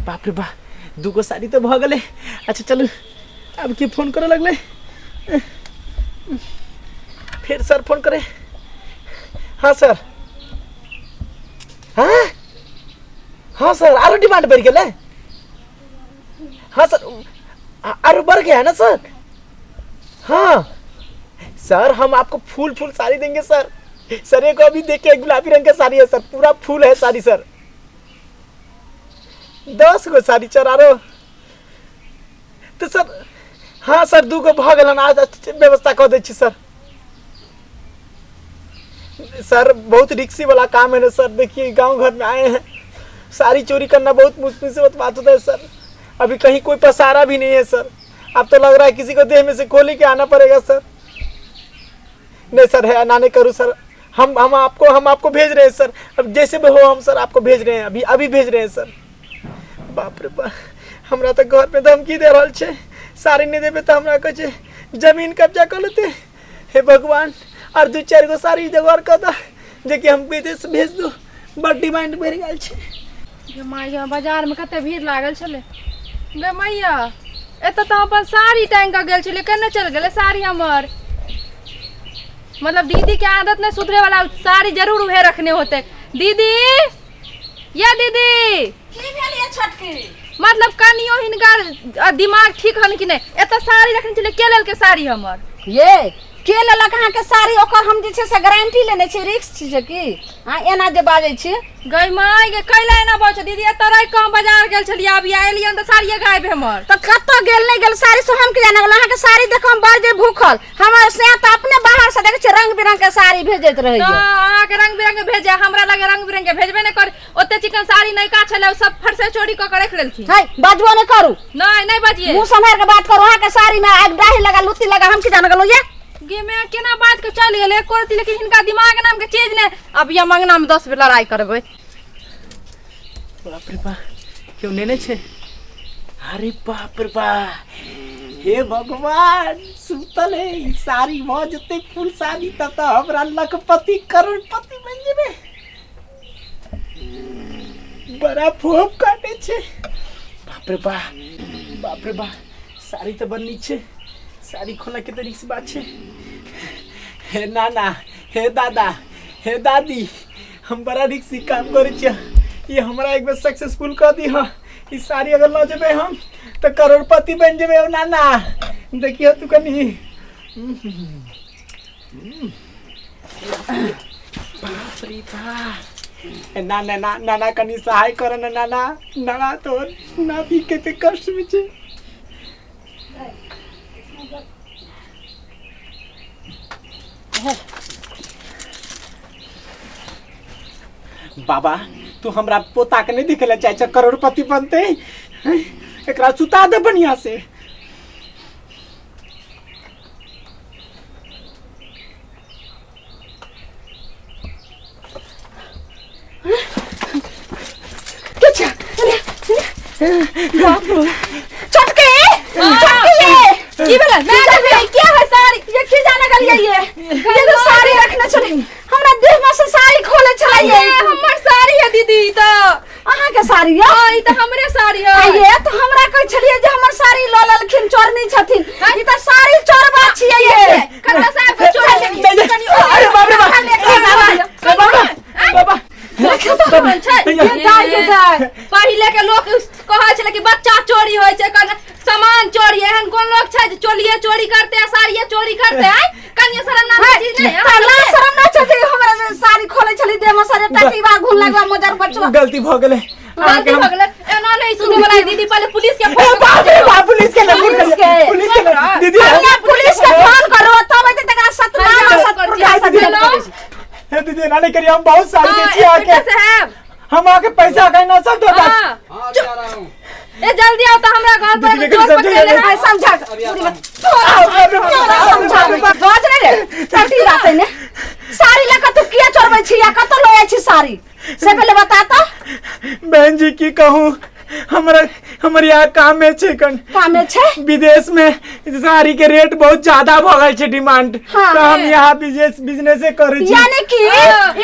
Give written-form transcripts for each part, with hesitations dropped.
बाप रे बा, दूगो साड़ी तऽ भऽ गेलै। अच्छा चलू, आब के फोन करऽ लगलै? फेर सर फोन करे। हाँ सर, हाँ हाँ सर, आरो डिमांड बढ़ि गेलै। हाँ सर, आरो बढ़ गया है ना सर। हाँ सर, हम आपको फूल फूल साड़ी देंगे सर। सर एक अभी देखिए, गुलाबी रंग का साड़ी है सर, पूरा फूल है साड़ी सर। 10 गो साड़ी चढ़ा रहो तो सर। हाँ सर, 2 गो भऽ गेल हन, आज व्यवस्था कऽ दै छी सर। सर बहुत रिक्सी वाला काम है ना सर, देखिए गांव घर में आए हैं, साड़ी चोरी करना बहुत मुश्किल से बात होता है सर। अभी कहीं कोई पसारा भी नहीं है सर, अब तो लग रहा है किसी को देह में से खोली के आना पड़ेगा सर। नहीं सर, है ना, नहीं करूँ सर, हम आपको भेज रहे हैं सर, अब जैसे भी हो हम सर आपको भेज रहे हैं, अभी अभी भेज रहे हैं सर। बाप रे बाप, हमरा तऽ घर में धमकी दे रहल छै, साड़ी नहीं देबे तऽ हमरा कहै छै जमीन कब्जा कऽ लेते। हे भगवान, और 2 4 गो साड़ी जोगाड़ कऽ दऽ जेकि हम विदेश भेज दू, बड़ डिमांड बढ़ि गेल छै। गे माइया, बाजार में कते भीड़ लागल छलै। गे मैया, एतऽ तऽ हम अपन साड़ी टाँगि कऽ गेल छलियै, केने चलि गेलै साड़ी हमर? मतलब दीदी के आदत नहीं सुधरे वाला, साड़ी जरूर उहे रखने होते। दीदी, या दीदी, की भेल ये छोटकी? मतलब कनियो हिनकर दिमाग ठीक हन कि नहीं? एतऽ साड़ी रखने छलियै, के लेलकै साड़ी हमर? ये के लेलक अहाँके साड़ी? ओकर हम जे छै से गारंटी लेने छी, रिस्क छी की अहाँ एना जे बाजै छी? गई माय गे, कैला एना बाजै छौ दीदी? एतऽ राखि कऽ हम बाजार गेल छलियै, अभी एलियै तऽ साड़िये गायब है हमर। तऽ कतऽ गेल नहि गेल साड़ी से हम की जाने गेलहुँ? अहाँके साड़ी देखो हम बड़ जे भूखल, हमर से तऽ अपने बाहर से देखै छियै रंग बिरंग के साड़ी भेजैत रहैया। तऽ अहाँके रंग बिरंग के भेजे, हमरा लगे रंग बिरंग के भेजबे नहि कर। ओते चिकन साड़ी नयका छलै, ओ सब फरसे चोरी कऽ के राखि लेलखिन। है, बाजबो नहि करू। नहीं नहीं बाजिए। मुंह सम्हार के बात करू। अहाँके साड़ी में आग डाही लगा लुत्ती लगा, हम की जाने गेलहुँ ये? गे मैं केना बात के चल गेलै एको रत्ती, लेकिन हिनका दिमाग नाम के चीज नहि। अब ये मंगना में 10 बेर लड़ाई करबै। बाप रे बा, केओ नेने छै? अरे बाप रे बा, हे भगवान, सुतल है ई साड़ी भऽ जेतै फुल साड़ी तब तऽ हमरा लखपति करोड़पति बनि जेबै। बड़ा फोप काटे छै। बाप रे बा, बाप रे बा, साड़ी तऽ बड़ नीक छै, साड़ी खोला के तऽ रिक्स बात छै। हे नाना, हे दादा, हे दादी, हम बड़ा रिक्सी काम करै छियै, ये हमरा एक बेर सक्सेसफुल कऽ दी। हँ, ई साड़ी अगर लऽ जेबै हम तऽ करोड़पति बनि जेबै। ओ नाना, देखियौ तू कनी। बाप रे बा, नाना ना नाना, कनी सहाय कर ना नाना। नाना, तोर नाती कते कष्ट में छै। बाबा, तू हमरा पोता के नहीं दिखे ला चाहे छ करोड़पति बनते? एकरा सुता दे बढ़िया से। के छै? बाप रे, छोटकी, छोटकी, की भेलै? मैं देखबै के है साड़ी? ये की जाने गेलियै ये? ये तो साड़ी रखने छलै, हमरा देह में से साड़ी खोले छलै ये ये। हमर साड़ी है दीदी, ई तऽ अहाँके साड़ी यऽ? हाँ, ई तऽ हमरे साड़ी है। आ ये तऽ हमरा कहै छलियै जे हमर साड़ी लऽ लेलखिन, चोरनी छथिन। ई तऽ साड़ी चोरबा छियै ये। ककरा साहब के चोरी लेलखिन? कनी अरे बाप रे बाप, ए बाबा, बाबा, छै। दाय के दाय। पहिले के लोक कहै छलै कि बच्चा चोरी होइ छै, कन सामान चोरी। एहन कोन लोक छै जे चोलिए चोरी करते आ साड़िए चोरी करते? आय कनिए शरम नाम के चीज नहीं तऽ लाज शरम ना छथिन, हमरा जे साड़ी खोले छली देह में सारे टटीबा घुन लगवा मोजर बचवा। गलती भऽ गेलै अहाँके गलती हम भऽ गेलै, एना नहीं सुनै वाला है दीदी, पहिले पुलिस के ए फोन बाप रे बाप, पुलिस के फोन पुलिस के। पुलिस के दीदी। पहिने पुलिस के फोन करू, तब एते तकरा सतनाम और सतपुर दीदी, हेलो? हे दीदी, एना नहीं करिए, हम बहुत सारी हाँ, दै छी अहाँके। इंस्पेक्टर साहब। हम अहाँके पैसा कहीं ना सब दऽ देब। हाँ। हाँ, अभी आ रहा हूँ। ए जल्दी आओ तो हमरा घर पर दीदी, चोर लेकिन पकड़े ले आइ समझा अभी आता हूँ। तोरा समझा गज रे रे टटी राते ने साड़ी लऽ कऽ तू किया चोरबै छी या कतऽ लऽ जाइ छी साड़ी से पहिले बता तऽ। बहन जी, की कहूँ, हमरा हमर यहाँ कामे छै कन। कामे छै? विदेश में साड़ी के रेट बहुत ज्यादा भऽ गेल छै डिमांड। हाँ। तऽ हम यहाँ बिजनेस बिजनेसे करै छी। यानी कि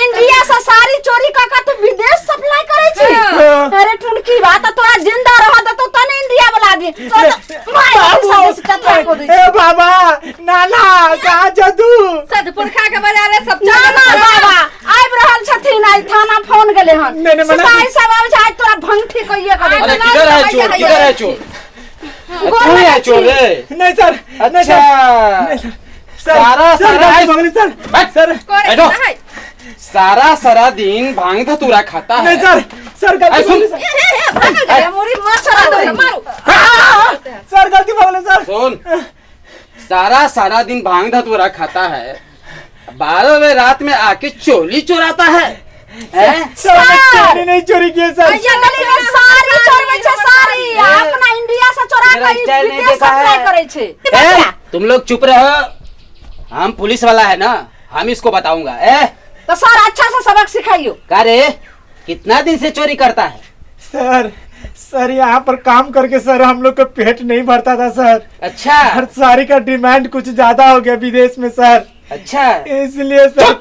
इंडिया से साड़ी चोरी कऽ कऽ तू विदेश सप्लाई करै छी? हाँ। अरे टुनकी बात, तोरा जिंदा पुरखा के बाजारे सब ना ना बाबा आबि रहल छथिन आइ थाना फोन गेले हन नहीं, नहीं, मना- सिपाही सब आबै छै आइ तोरा भंगठी कहिए के अरे देबौ। किधर है चोर किधर है चोर गोर तू है लगै चोर छी। रे नहीं सर नहीं सर अच्छा सर सारा सर सारा गलती भगले सर बैठ। सर करे बैठो। है सारा सारा दिन भांग धतूरा खाता है नहीं सर सर अरे गलती सुन। भगले सर भागल गेलै, मुड़ी मच्छर मारू मारू सर गलती भगले सर सुन सारा सारा दिन भांग धतूरा खाता है 12 बजे रात में आके चोली चुराता है हैं? सर हमने चोरी नहीं चोरी की है सर भैया गली में साड़ी चोरबै छै साड़ी आ अपना इंडिया से चोरा मेरा के स्टाइल नहीं विदेश देखा सप्लाई है। करै छै ए, तुम लोग चुप रहो हम पुलिस वाला है ना हम इसको बताऊंगा ए तो सर अच्छा से सबक सिखाइयो का रे कितना दिन से चोरी करता है सर सर यहाँ पर काम करके सर हम लोग का पेट नहीं भरता था सर अच्छा हर साड़ी का डिमांड कुछ ज्यादा हो गया विदेश में सर अच्छा इसलिए सर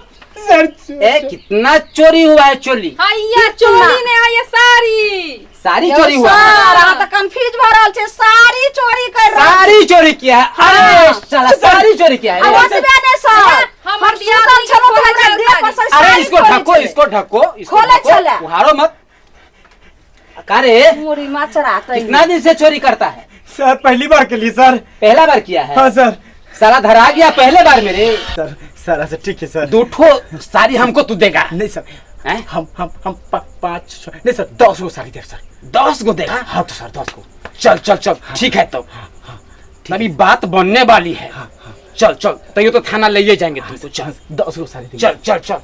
सर ए कितना चोरी हुआ है चोली हैया चोरी ने आया साड़ी सारी चोरी हुआ सर है। अहाँ तऽ कंफ्यूज भऽ रहल छै साड़ी चोरी कर रहल सारी चोरी किया है अरे साला सारी चोरी किया है आ रे। ओतबे नहि सर हमर हम दियादनी सुतल छलहुँ तऽ के हमरा देह पर से अरे साड़ी इसको चोरी ढको छलै। इसको ढको इसको खोले ढको छले। उहारो मत का रे मुड़ी मचरा तै कितना दिन से चोरी करता है सर पहली बार के लिए सर पहला बार किया है हाँ सर साला धरा गया पहले बार मेरे सर सर अच्छा ठीक है सर दो ठो सारी हमको तू देगा नहीं सर हैं? हम पाँच नहीं सर 10 गो साड़ी दे सर 10 गो देगा हाँ तो सर 10 गो चल चल चल ठीक है तब अभी बात बनने वाली है चल चल तो ये तो थाना ले जाएंगे तुमको चल 10 गो साड़ी चल चल चल